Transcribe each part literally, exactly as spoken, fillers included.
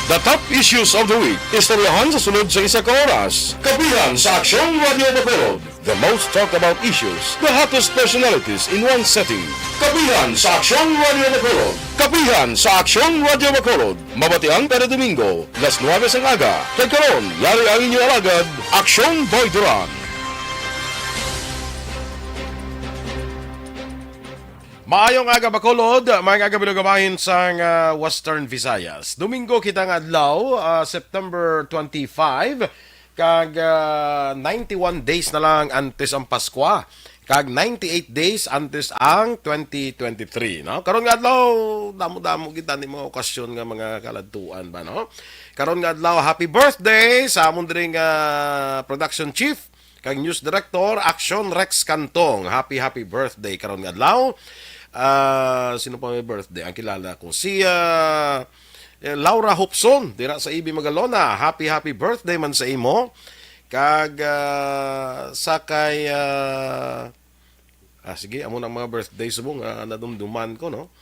The top issues of the week. Istoryahan sa sulod sa isa ka oras. Kapihan sa Aksyon Radio Bacolod. The most talked about issues, the hottest personalities in one setting. Kapihan sa Aksyon Radio Bacolod. Kapihan sa Aksyon Radio Bacolod. Mabatian kada Domingo, las nuwebe sang aga. Kag karon, yari ang inyo alagad, Aksyon Boy Duran. Maayong aga, Bacolod. Maayong aga, binugabahin sang, ah, Western Visayas. Domingo kita nga adlaw, ah, September twenty-five, kag, ah, ninety-one days na lang antes ang Paskwa, kag ninety-eight days antes ang twenty twenty-three, no? Karon nga adlaw, damo-damo kita ni mga okasyon nga mga kaladtuan ba, no? Karon nga adlaw, happy birthday sa amon diri nga production chief, kag news director, Action Rex Cantong. Happy, happy birthday karon nga adlaw. Ah, sino pa may birthday? Ang kilala ko, si, ah, eh, Laura Hopson, dira sa E B Magalona. Happy, happy birthday man sa imo. Kag, ah, sa kay, ah, ah, sige, amo na ang mga birthday subong, ah, nadumduman ko, no?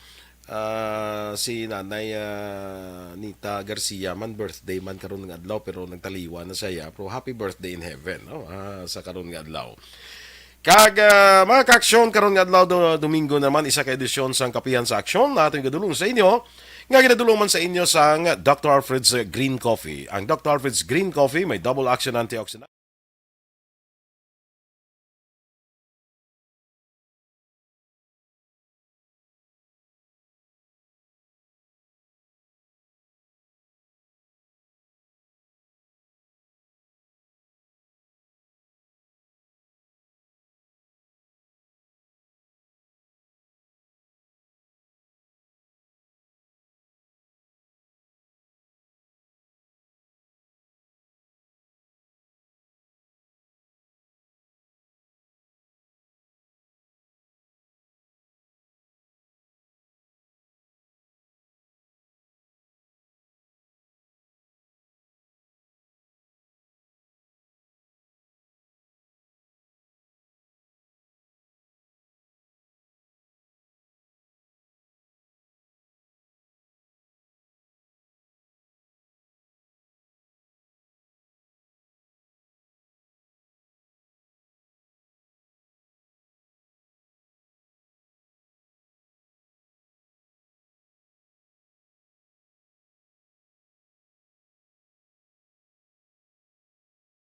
Ah, si Nanay, ah, Nita Garcia man, birthday man karon nga adlaw, pero nagtaliwan na siya, pero happy birthday in heaven, no? Ah, sa karon nga adlaw. Kag, ah, mga kaaksyon, karon nga adlaw, do-, Domingo naman, isa ka edisyon sang Kapihan sa Aksyon na aton gadulong sa inyo, nga ginadulong man sa inyo sang Doctor Alfred's Green Coffee. Ang Doctor Alfred's Green Coffee may double action antioxidant.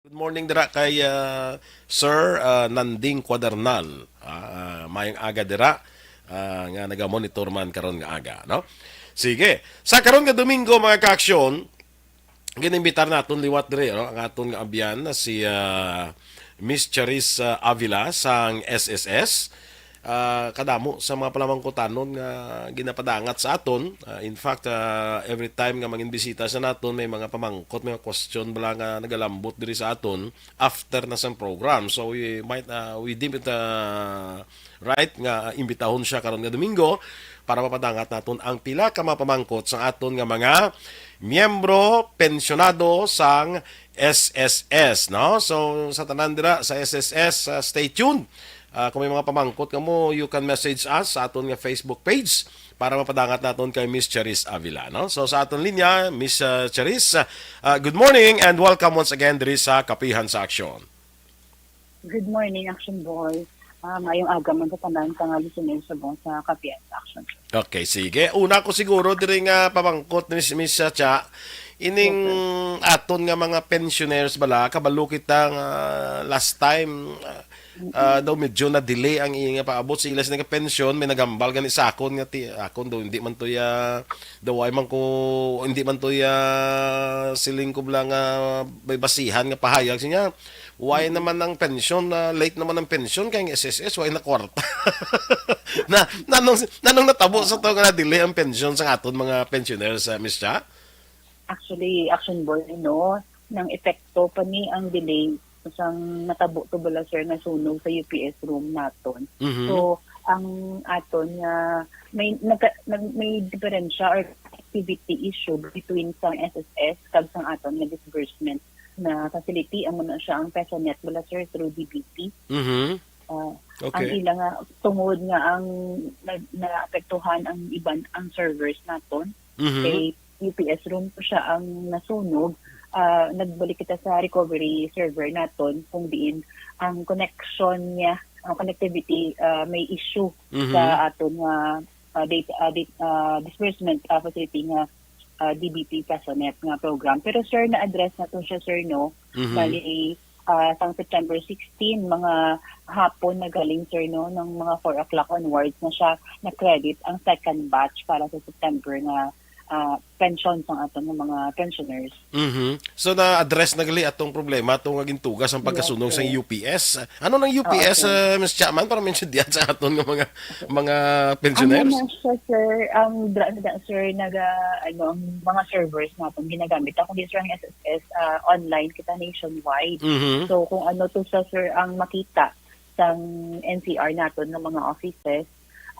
Good morning dira kay, ah, Sir, ah, Nanding Cuadernal. Ah, ah, mayong aga dira, ah, nga naga-monitor man karon nga aga, no? Sige. Sa karon nga Domingo, mga kaaksyon, ginimbitar naton liwat diri, no? Ang aton nga abyan na si, ah, Miss Charis, ah, Avila sang S S S. Ah, kadamo sa mga palamangkutanon nga ginapadangat sa aton. Ah, in fact, ah, every time nga manginbisita sa naton, may mga pamangkot, may mga question bala nga nagalambot diri sa aton after na sang program. So we might, ah, we deem it, ah, right nga imbitahon siya karon nga Domingo para mapadangat naton ang pila ka mga pamangkot sa aton nga mga miyembro pensyonado sang S S S, no? So, sa tanan dira sa S S S, ah, stay tuned. Ah, kung may mga pamangkot kamo, you can message us sa aton nga Facebook page para mapadangat naton kay Miss Charis Avila, no? So, sa aton linya, Miss, ah, Charis, ah, ah, good morning and welcome once again diri sa Kapihan sa Aksyon. Good morning, Action Boy. Ah, mayong aga man sa tanan ka nga listeners subong sa Kapihan sa Aksyon. Okay, sige. Una ko siguro diri nga pamangkot ni Miss, Miss Chacha, ining Yes, sir. aton nga mga pensioners bala, kabalo kita nga last time, ah, ah, daw medyo na-delay ang iya nga paabot sa ila sa nagapensyon, may nagambal gani sa akon nga ti-, akon daw hindi man to ya, daw ay man ko, hindi man to ya, siling ko bala nga may basihan nga pahayag siya. Why Mm. naman ang pensyon na late naman ang pensyon kay ang S S S why na kwarta? Na nanong nanong natabo sa to nga na-delay ang pensyon sa aton mga pensioners, ah, Miss Cha? Actually, Action Boy, no, nang epekto pa ni ang delay sang natabo to bala, sir, na sunog sa U P S room naton. Mhm. So, ang aton nga may nagka, nag, may diferensya or activity issue between sang S S S kag sang aton nga disbursement na facility, amo na siya ang PesoNet bala, sir, through D B T. Mhm. Ah, ang Okay. ila nga, tungod nga ang na, naapektuhan ang iban, ang servers naton, Mhm. kay U P S room po siya ang nasunog, ah, nagbalik kita sa recovery server naton kung diin ang connection niya, ang connectivity, ah, may issue Mhm. sa aton nga, ah, data, ah, dat-, ah, disbursement, ah, facility nga, ah, D B P Pesonet nga program. Pero sir, na-address na to siya, sir, no? Mhm. Bali, ah, sang September sixteen, mga hapon na galing, sir, no, ng mga four o'clock onwards na siya na-credit ang second batch para sa September nga, ah, pensyon sang aton nga mga pensioners. Mhm. So, na-address na gali atong problema, ato nga gintuga sang Yes, pagkasunog sang sir. U P S. Ano nang Oo, U P S, sir. ah, Miss Chapman, para maintindihan sa aton nga mga, mga Ang pensioners? Ano siya, sir, ang dra-, na, sir, naga, ano, ang mga servers natin ginagamit. Ako, sir, ang S S S, ah, online kita nationwide. Mhm. So, kung ano to sa, sir, ang makita sang N C R naton nga mga offices,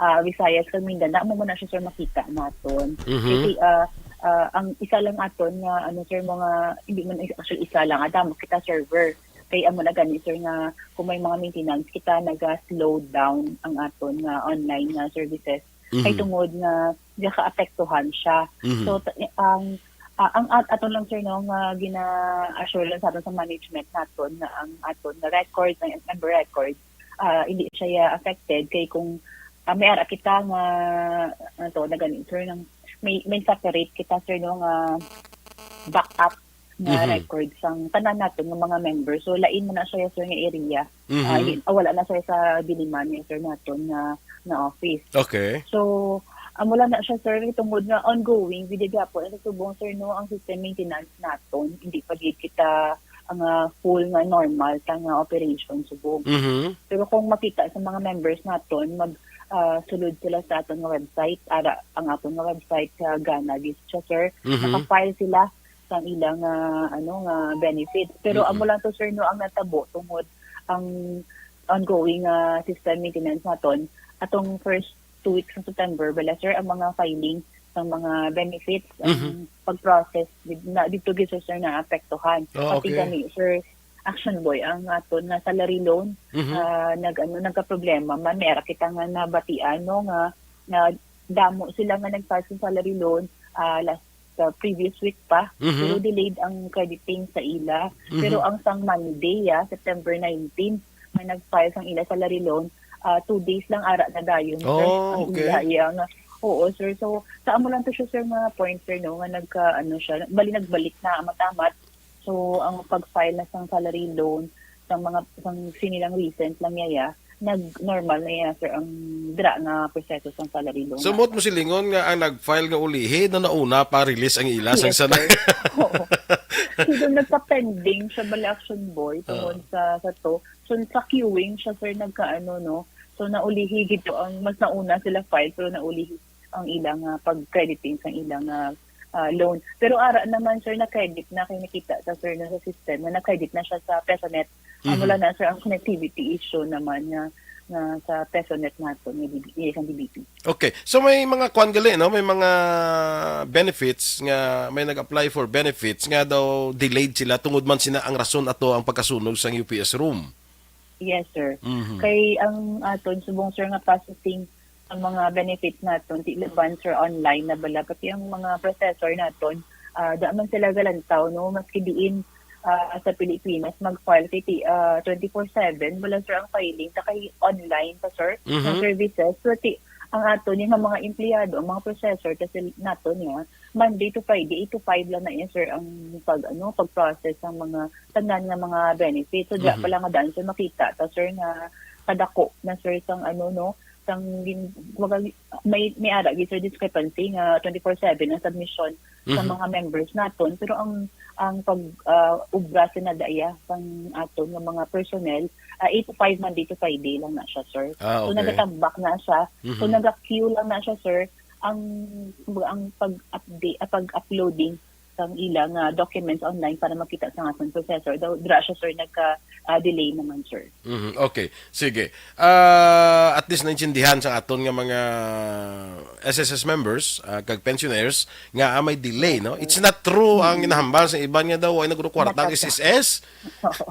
ah, Visayas kag Mindanao, amo man na siya, sir, makita naton. Mhm. Kasi, ah, ah, ang isa lang aton nga, ano, sir, mga, hindi man is-, actually, isa lang, adamo kita server. Kay amo na gani, sir, nga kung may mga maintenance, kita naga-slow down ang aton nga online nga services. Kay Mhm. tungod nga nakaapektuhan siya. Mhm. So, ta-, ang, ah, ang at-, aton lang, sir, no, nga gina-assure lang sa aton sa management naton nga ang aton nga records, ang member records, ah, hindi siya affected. Kay kung, ah, may ara kita nga, ano to, na gani, sir, nang may, may separate kita, sir, no, nga backup nga Mhm. record sang tanan naton nga mga member. So, lain man na siya, sir, nga area. Mhm. Ah, di, ah, wala na siya sa Diliman, yes, sir, naton nga, nga office. Okay. So, amo lang na siya, sir, tungod nga ongoing, gid gyapon, sa subong, sir, no, ang system maintenance naton, hindi pa gid kita ang, ah, full nga normal ta nga operation subong. Mhm. Pero kung makita sa mga members naton, mag, ah, sulod sila sa aton nga website, ara ang aton nga website, ah, gana gid siya, sir. Mhm. Naka-file sila sang ilang, ah, ano, nga benefits. Pero Mm-mm. amo lang to, sir, no, ang natabo tungod ang ongoing, ah, system maintenance naton. Atong first two weeks ng September, bala, sir, ang mga filing sang mga benefits, ang Mhm. pag-process, did-, na, dito gid, sir, naapektuhan. Oh, Pati okay. gani, sir, Action Boy, ang aton nga salary loan, Mhm. ah, nag-, ano, nagka-problema man. May ara kita nga nabatian, no, nga, nga damo sila nga nag-file sa salary loan, ah, last, sa previous week pa. Mhm. Pero delayed ang crediting sa ila. Mhm. Pero ang sang Monday, ah, September nineteen, nga nag-file sang ila salary loan, ah, two days lang ara na dayon, sir, Oh, ang okay. ila iya nga. Oo, sir. So, sa amo lang to siya, sir, mga point, sir, no, nga nagka, ano siya, bali nagbalik na, amat-amat. So, ang pag-file na sang salary loan, sang mga, sang sini lang recent lang yaya, nag-normal na iya, sir, ang dira nga proseso sang salary loan So, na. Mo silingon nga ang nag-file nga ulihi na nauna pa release ang ila sang Yes, sanay. sir. Oo. So, doon nagpa-pending siya, bali, Action Boy, Oo. tungod sa, sa to. So, sa queuing siya, sir, nagkaano, no? So, naulihi gito ang mas nauna sila file, pero naulihi ang ilang, ah, pag-crediting sa ilang, ah, ah, loan. Pero ara naman, sir, na-credit na, kay nakita sa, sir, na sa system na na-credit na siya sa Pesonet. Amo Mhm. lang na, sir, ang connectivity issue naman nga, nga sa Pesonet nato, nga D B, eh, sa D B P. Okay. So, may mga kwan gali, no? May mga benefits nga, may nag-apply for benefits nga daw delayed sila tungod man sina ang rason ato ang pagkasunog sang U P S room. Yes, sir. Mhm. Kay ang aton subong, sir, nga processing ang mga benefits naton, ti laban, sir, online na bala, pati ang mga processor naton, ah, da man sila galantaw, no? Maski diin, ah, sa Pilipinas, mag-file kay ti, ah, twenty-four seven, bala, sir, ang filing, ta kay online pa, sir, ang Mhm. services. So, ti, ang aton, yung mga empleyado, ang mga processor, kasi naton, nga, Monday to Friday, eight to five lang na yun, sir, ang pag, ano, pag-process ng mga tanan nga mga benefits. So, diya Mhm. pa lang nga daan, sir, makita ta, sir, nga kadako na, sir, sang, ano, no, sang gin-, kumbaga, may, may ara gid, sir, discrepancy nga twenty-four seven ang submission sa Mhm. mga members naton. Pero ang, ang pag, ah, ubra, sir, na daya sang aton nga mga personnel, ah, eight to five, Monday to Friday lang na siya, sir. Ah, So, okay. nagatambak na siya. So, Mhm. naga-queue lang na siya, sir. Ang, kumbaga, ang pag-update, ah, pag-uploading sang ilang, ah, documents online para makita sa aton processor. Daw, dira siya, sir, nagka, ah, delay naman, sir. Mhm. Okay. Sige. Ah, at least naintindihan sa aton nga mga S S S members, ah, kag pensioners nga, ah, may delay, no? It's not true ang Mm. ginahambal sa iban nga daw ay nagkukwarta ang Matata. S S S. Oo.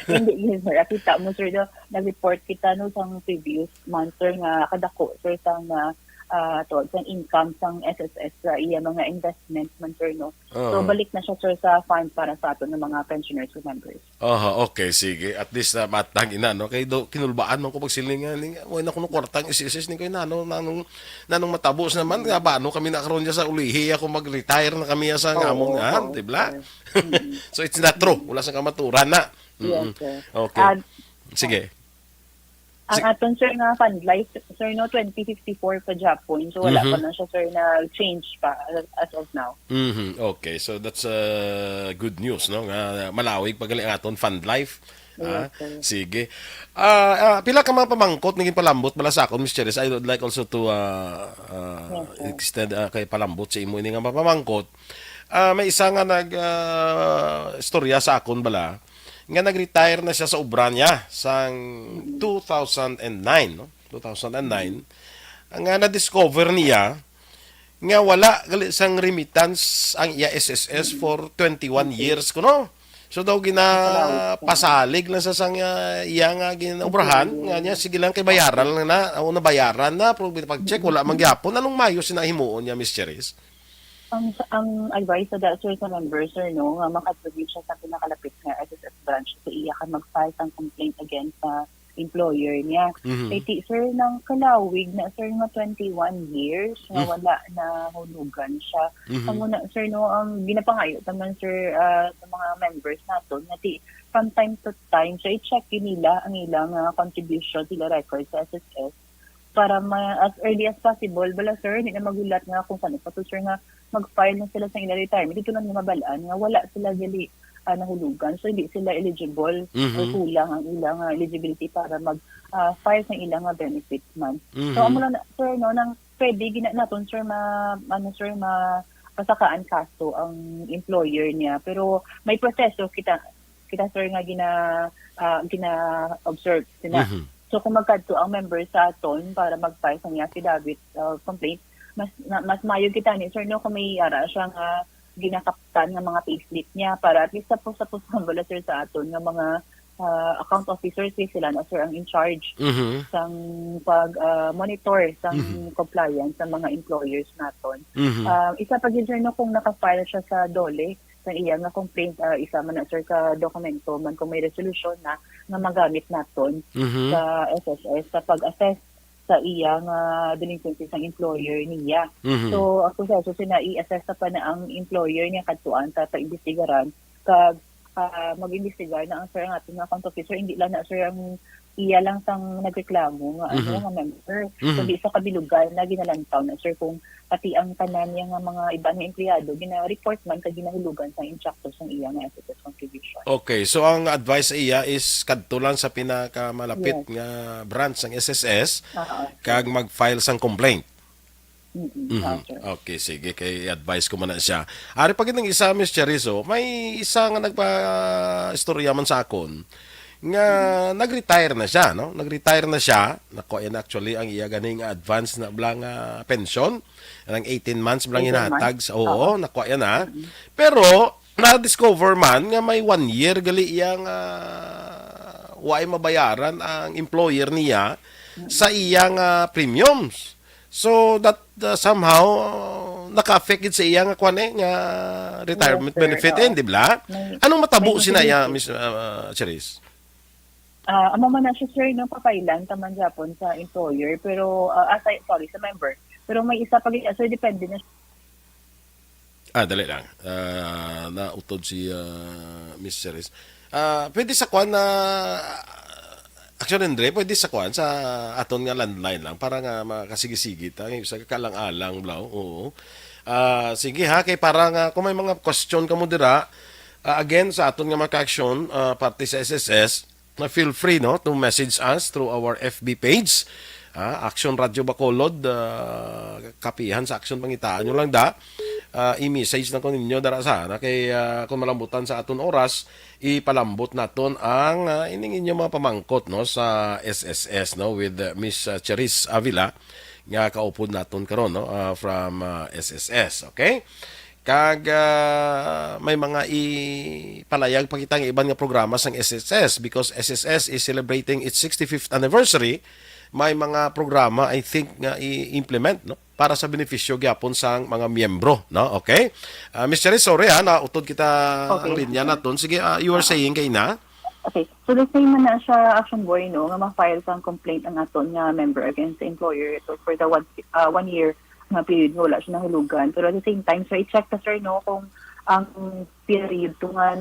Hindi yun, sir. Kita mo, sir, daw, nag-report kita, no, sa previous month, sir, nga kadako, sir, sa nga ah, to, sa income sang S S S sa iya mga investments man, sir, no? So, Oo. balik na siya, sir, sa fund para sa aton nga mga pensioners, sir, members. Aha, okay, sige. At least na matag ina, no? Kay do, kinulbaan man ko pagsiling nga, ning, "Way na kuno kwarta ang S S S ni ko, nanong, nanong, nanong matabo sa naman, nga ba, ano kami na karon dyan sa ulihi, ako mag-retire na kami sa Oo, ngamon, ah, oo, di ba?" sir. Mm-mm. So, it's not true. Wala sa kamaturan na. Yes, Mm-mm. sir. Okay. And Sige. Ang Si- aton, sir, nga fund life, sir, no, twenty fifty-four pa gyapon. So, wala Mhm. pa na siya, sir, na change pa as, as of now. Mhm. Okay, so that's, uh, good news, no? Nga malawig pa gali ang aton fund life. Yes, Ah, sir. sige. Ah, ah, pila ka mga pamangkot nga ginpalambot bala sa akon, Miss Cherise? I would like also to, ah, ah, Yes, sir. extend, ah, kay palambot sa imo ini nga mga pamangkot. Ah, may isa nga nag, ah, istorya sa akon bala nga nag-retire na siya sa obra niya sang Mm. two thousand and nine, no? Two thousand and nine, nga na-discover niya nga wala gali sang remittance ang iya S S S for twenty-one Okay. years kuno. So daw Salamat po. ginapasalig lang sa sang, ah, iya nga ginaobrahan, Twenty-one nga niya, years. sige lang kay bayaran lang na, o nabayaran na, pero pag-check, wala man gyapon. Anong mayo sina himuon niya, Miss Cherise? Ang, ang advice sa da, sir, sa member, sir, no, nga makadto gid siya sa pinakalapit nga S S S branch sa iya kag mag-file sang complaint against sa employer niya. Mhm. Kay ti, sir, nang kalawig na, sir, nga twenty-one years nga Mm. wala na hulugan siya. Mhm. Amo na, sir, no, ang ginapangayo ta man, sir, ah, sa mga members naton nga ti, from time to time, so i-check yun nila ang ilang, ah, contribution, sila record sa S S S para ma-, as early as possible, bala, sir, di na maghulat nga kung saan pa to, sir, nga mag-file na sila sa ilang retirement. Dito lang nga mabalaan nga wala sila gali, ah, nahulugan. So, hindi sila eligible Mhm. or kulang ang ilang, ah, eligibility para mag, ah, file sa ilang, ah, benefits man. So, Mhm. amo lang na, sir, no, nang pwede gina-, naton, sir, ma-, ano, sir, ma-, pasakaan kaso ang employer niya. Pero may proseso kita, kita, sir, nga gina-, ah, gina-observe sina. Mhm. So, kung magkadto ang member sa aton para mag-file sa niya affidavit, ah, complaint, mas, na, mas mayo kita ni, sir, no, kung may ara siya nga ginakaptan nga mga payslip niya para at least sa pus-, sa pus-, bala, sir, sa aton nga mga, ah, account officers, eh, sila na, sir, ang in charge Mhm. sang pag, ah, monitor sang Mhm. compliance sa mga employers naton. Mhm. Ah, isa pa gid, sir, no, kung naka-file siya sa DOLE, sa iya nga complaint, ah, isa man na, sir, ka dokumento man kung may resolution na nga magamit naton Mhm. sa S S S sa pag-assess sa iya nga delinquency sang employer niya. Mhm. So, ang proseso sina i-assess na pa na ang employer niya kadtuan sa paimbestigaran kag, ah, mag-imbestigar na ang, sir, ang aton nga account officer, hindi lang na, sir, ang iya lang sang nagreklamo nga, ano, Mhm. nga member, Mhm. kundi sa kabilugan na ginalantaw na, sir, kung pati ang tanan niya nga mga iban nga empleyado gina-report man kag ginahulugan sang insakto sang iya nga S S S contribution. Okay, so ang advice sa iya is kadto lang sa pinakamalapit Yes. nga branch sang S S S Oo, sir. kag mag-file sang complaint. Mm-mm. Mhm. Oo, sir. Okay, sige, kay advice ko man na siya. Ari pa gid ang isa, Miss Cherizo, may isa nga nagpa-istorya man sa akon nga Mm. nag-retire na siya, no? Nag-retire na siya. Nakuha yan actually ang iya ganing advance na bala nga pensyon. Ang eighteen months bala Eighteen months? hinatag sa, oo, Oo. nakuha yan, ha? Mm-mm. Pero, na-discover man nga may one year gali iya nga way mabayaran ang employer niya Mm. sa iya nga premiums. So that, uh, somehow, uh, naka-affect gid sa iya nga kwan eh, nga retirement Yes, sir. benefit eh, Oo. di ba? May, Anong matabo may sina iya, contribution. Miss, uh, Cherise? Ah, amo man na siya, sir, no, papailan ta man gyapon sa employer, pero, ah, ah, sa, sorry, sa member. Pero may isa pa gid, sir, depende na siya. Ah, dali lang. Ah, nautod si, ah, Miss Cherise. Ah, pwede sa kwan na, Action Andre, pwede sa kwan, sa aton nga landline lang para nga makasigi-sigi ta, sa kalang-alang, bro. Oo. Ah, sige ha, kay para nga kung may mga question kamo dira, ah, again, sa aton nga mga ka-action, ah, parte sa S S S, na feel free, no, to message us through our F B page, ah, Action Radio Bacolod, ah, kapihan sa Action, pangitaan nyo lang da. Ah, i-message na ko ninyo dara sana kay, ah, kung malambutan sa aton oras, ipalambot naton ang, ah, ining inyo mga pamangkot, no, sa S S S, no, with, uh, Miss, uh, Cherise Avila nga kaupod naton karon, no, ah, from, ah, S S S, okay? Kag, ah, may mga ipalayag pa kita nga iban nga programa sang S S S because S S S is celebrating its sixty-fifth anniversary may mga programa, I think, nga i-implement, no, para sa benepisyo gyapon sang mga miyembro, no? Okay? Ah, Miss Cherise, sorry ha, nautod kita ang Okay. linya naton. Sige, ah, you were saying kay na? Okay. So, the same man na siya, Action Boy, no, nga ma-file sang complaint ang aton nga member against the employer. So, for the one, ah, one year nga period nga wala siya nahulugan. Pero at the same time, sir, i-check ta, sir, no, kung ang period to nga,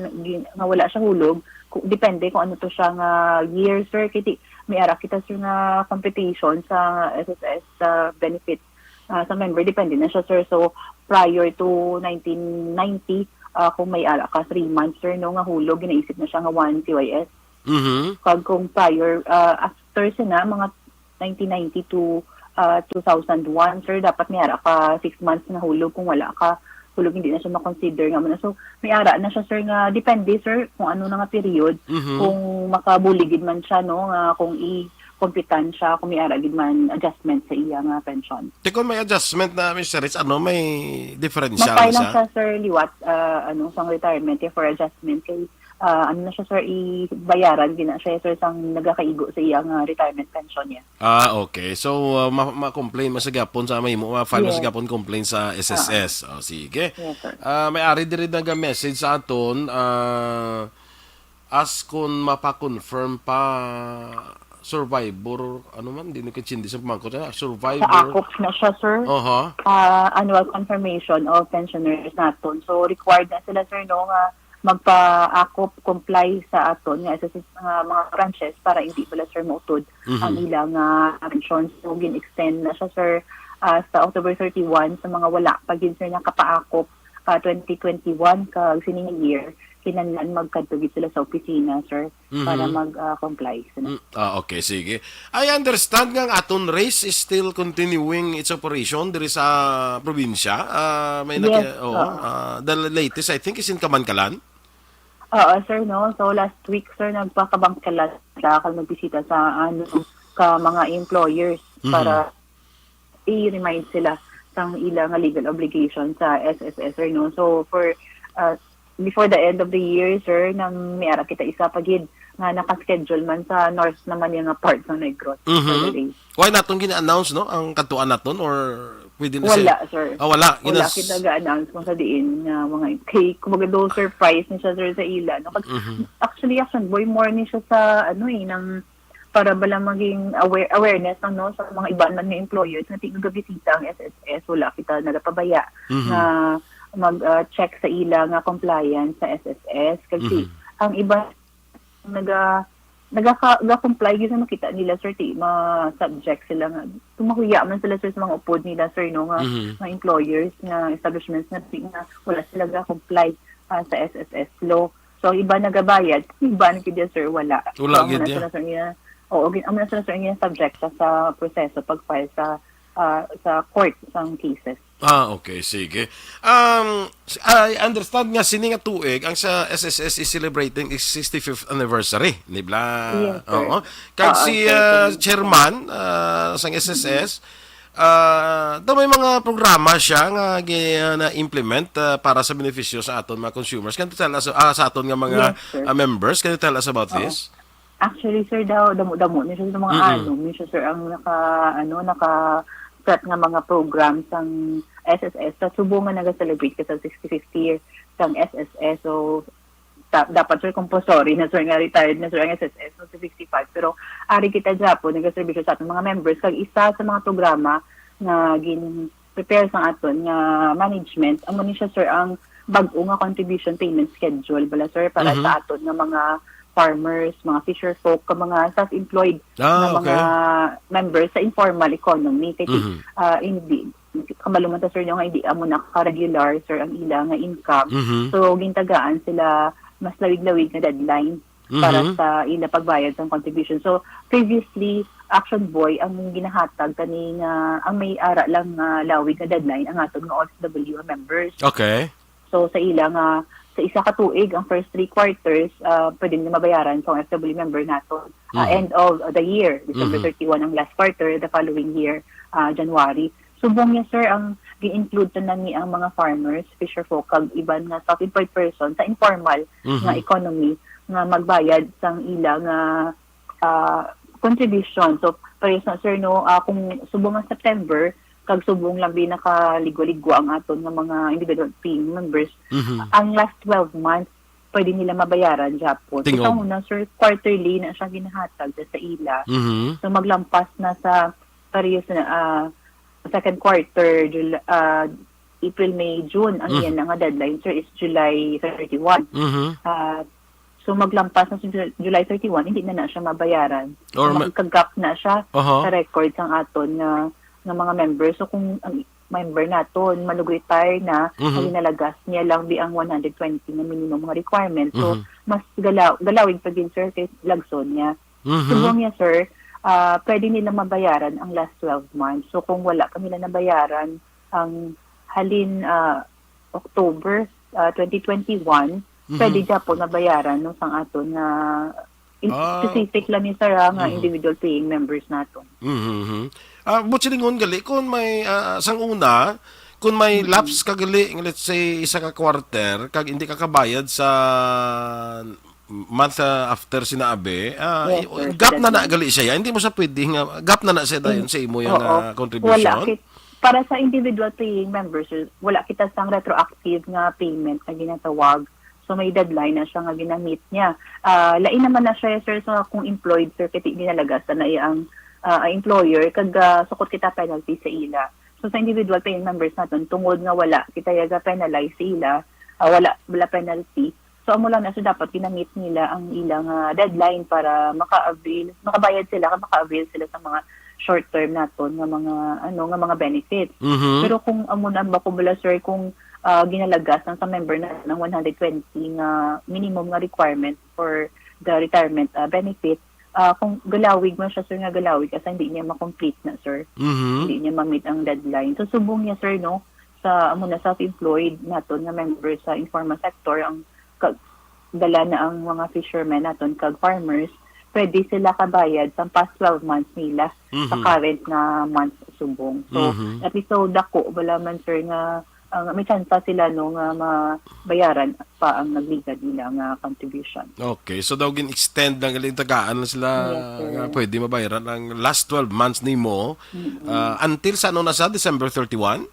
nga wala siya hulog, kung, depende kung ano to siya nga year, sir. Kay di, may ara kita, sir, nga computation sa S S S, sa benefit, ah, sa member. Depende na siya, sir. So, prior to nineteen ninety, ah, kung may ara ka three months, sir, no, nga hulog, ginaisip na siya nga one C Y S. Mhm. Kag kung prior, ah, after siya na, mga nineteen ninety to, ah, two thousand one, sir, dapat may ara ka six months nga hulog. Kung wala ka hulog, hindi na siya makonsider nga mo na. So, may ara na siya, sir, nga depende, sir, kung ano na nga period, Mhm. kung makabulig gid man siya, no, nga kung i-computan siya, kung may ara gid man adjustment sa iya nga pension. Te, kung may adjustment na, Miss Cherise, ano, may diferensya Ma-file na lang siya? siya, sir, liwat, ah, ano, sang retirement, eh, for adjustment. Kay, ah, ano na siya, sir, ibayaran gid na siya, sir, sang nagakaigo sa iya nga retirement pension niya. Ah, okay. So, ah, ma-, ma-complain man sa gyapon sa mahimo, ma-file man sa Yes. gyapon complaint sa S S S. Ah. Oh, sige. Yes, sir. Ah, may ari diri naga-message sa aton, ah, as kun mapa-confirm pa survivor, ano man, di nagkachindi sa pamangkot, ah, survivor. Sa akop na siya, sir. Oho. Ah, annual confirmation of pensioners naton. So, required na sila, sir, no, nga magpa-akop, comply sa aton nga S S S nga mga branches para hindi bala, sir, mautod Mhm. ang ilang, ah, pension. So, gin-extend na siya, sir, ah, sa October thirty-one sa mga wala pa gid, sir, nakapaakop, ah, twenty twenty-one kag sining year, kinahanglan magkadto gid sila sa opisina, sir, para Mhm. mag, ah, comply. Mm, ah, okay, sige. I understand nga ang aton race is still continuing its operation diri sa probinsya. Ah, may Yes, naki-, oo, oo. ah, the latest, I think, is in Kamankalan. Oo, sir, no? So, last week, sir, nagpakabangkalan sila kag nagbisita sa, ano, ka mga employers Mhm. para i-remind sila sang ila nga legal obligation sa S S S, sir, no? So, for, uh, before the end of the year, sir, nang may ara kita isa pa gid nga naka-schedule man sa north naman niya nga part sa Negros, Mhm. by the way. Why natong gina-announce, no, ang kadtuan naton, or pwede na Wala, siya? Sir. Ah, wala. Wala Ginas- kita ga-announce kung sa diin nga mga, kay, kumbaga, daw surprise na siya, sir, sa ila, no? Kag, Mhm. actually, Action Boy, more ni siya sa, ano, eh, nang para bala maging aware, awareness lang, no, sa mga iban man nga employers nga di nagabisita ang S S S, wala kita nagapabaya Mhm. nga mag, ah, check sa ila nga compliance sa S S S. Kasi Mhm. ang iban naga-, nagaka-, ga-comply gyud sa makita nila, sir, ti ma-subject sila nga, kung mahuya man sila, sir, sa mga upod nila, sir, no, nga, Mhm. nga employers, nga establishments nga, ti nga wala sila ga-comply, ah, sa S S S law. So, ang iba nagabayad, ang iba na gid, sir, wala. Wala So, amo gid na niya. sila, sir, niya, oo, gin-, amo na sila, sir, niya subject sa, sa proseso pag-file sa, ah, sa court sang cases. Ah, okay, sige. Um, s-, I understand nga sini nga tuig ang sa S S S is celebrating its sixty-fifth anniversary, di ba? Yes, sir. Oo. Kag Oo, si, sir, ah, sir. Chairman, ah, sang S S S, ah, daw may mga programa siya nga gi-, ah, na-implement, ah, para sa benepisyo sa aton mga consumers. Can you tell us, ah, sa aton nga mga, Yes, sir. ah, members, can you tell us about Oo. this? Actually, sir, daw, damo-damo ni siya sa mga Mm-mm. ano, ni siya, sir, ang naka, ano, naka-set nga mga program sang S S S. Sa subong nga naga-celebrate ka sa sixty-fifth year sang S S S. So, ta-, dapat, sir, compulsory na, sir, nga retired na, sir, ang S S S, no, sa sixty-five. Pero, ari kita, Japo, nagaservisyo sa atong mga members. Kag isa sa mga programa nga gin-prepare sang aton nga management, amo ni siya, sir, ang bag-o nga contribution payment schedule, bala, sir, para Mhm. sa aton nga mga farmers, mga fisher folk, ka mga self-employed Ah, nga mga okay. members sa informal economy. Kay, Mhm. ah, hindi, kamaluman ta, sir, nga hindi amo naka-regular, sir, ang ila nga income. Mhm. So, gintagaan sila mas lawig-lawig nga deadline para Mhm. sa ila pagbayad sang contribution. So, previously, Action Boy ang ginahatag kani nga, ang may ara lang nga lawig nga deadline ang aton nga O F W members. Okay. So, sa ila nga, sa isa ka tuig, ang first three quarters, ah, pwede na mabayaran sa O F W member nato. Ah, Mhm. end of the year, December Mhm. thirty-one ang last quarter, the following year, ah, January. Subong niya, sir, ang gi-include tanan ni ang mga farmers, fisher folk, kag iban nga self-employed person sa informal Mhm. nga economy nga magbayad sang ila nga, ah, contribution. So, pareho sa, sir, no, ah, kung subong nga September, kag subong lang di nakaligo-ligo ang aton nga mga individual paying members, Mhm. ang last twelve months, pwede nila mabayaran gyapon. Tingog. Sa una, sir, quarterly na siya ginahatag sa, sa ila. Mhm. So, maglampas na sa pareho sa, ah, second quarter, Jul-, ah, April, May, June, ang Mhm. iya na nga deadline, sir, is July thirty-one. Mhm. Ah, so, maglampas na sa Ju-, July thirty-one, hindi na na siya mabayaran. Or So, ma- makikagap na siya Aha. sa record sang aton nga, nga mga members. So, kung ang member naton malug retire na, Mhm. ang ginalagas niya lang di ang one hundred twenty nga minimum nga requirement. So, Mhm. mas galaw-, galawig pa gid, sir, kay lagson niya. Mhm. Subong niya, sir, ah, pwede nila mabayaran ang last twelve months. So, kung wala pa nila nabayaran ang halin, ah, October, ah, twenty twenty-one, Mhm. pwede gyapon mabayaran, no, sang aton nga in-, Ah. specific lang ni, sir, ha, nga Mhm. individual paying members naton. Mhm, mhm. Ah, buot silingon gali, kung may, ah, sang una, kung may Mhm. lapse ka gali, let's say, isa ka quarter, kag hindi ka kabayad sa month, ah, after sinabi, ah, Yes, i-, sir, gap na na sinabi. gali siya. Hindi mo sa pwede nga, gap na na siya dayon In-, sa imo yang, oo. ah, Wala contribution? kit-, para sa individual paying members, sir, wala kita sang retroactive nga payment na ginatawag. So, may deadline na siya nga ginamit niya. Ah, lain naman na siya, sir, sa kung employed, sir, kay di ginalagasan na iya ang, ah, ang employer, kag, ah, sukot kita penalty sa ila. So, sa individual paying members naton, tungod nga wala kita yaga penalize sa ila, ah, wala, wala penalty. So, amo lang na, so dapat ginamit nila ang ilang, ah, deadline para maka-avail, makabayad sila, maka-avail sila sa mga short term naton nga mga, ano, nga mga benefits. Mhm. Pero kung amo na ba ko bala, sir, kung, ah, ginalagas lang sa member na ng one hundred twenty nga minimum nga requirement for the retirement, ah, benefit, ah, kung galawig man siya, sir, nga galawig, asa hindi niya ma-complete na, sir. Mhm. Hindi niya ma-meet ang deadline. So, subong niya, sir, no, sa, amo na, self-employed naton nga member sa informal sector, ang ka-, dala na ang mga fishermen naton kag farmers, pwede sila kabayad sa past twelve months nila sa Mhm. current nga month subong. So, Mhm. at least, so, dako bala man, sir, nga, ah, may tsansa sila, no, nga mabayaran pa ang nagligad nila nga contribution. Okay, so daw gin-extend lang gali, tagaan lang sila Yes, sir. nga pwede mabayaran ang last twelve months nimo, Mm-mm. ah, until sa ano na sa December thirty-one?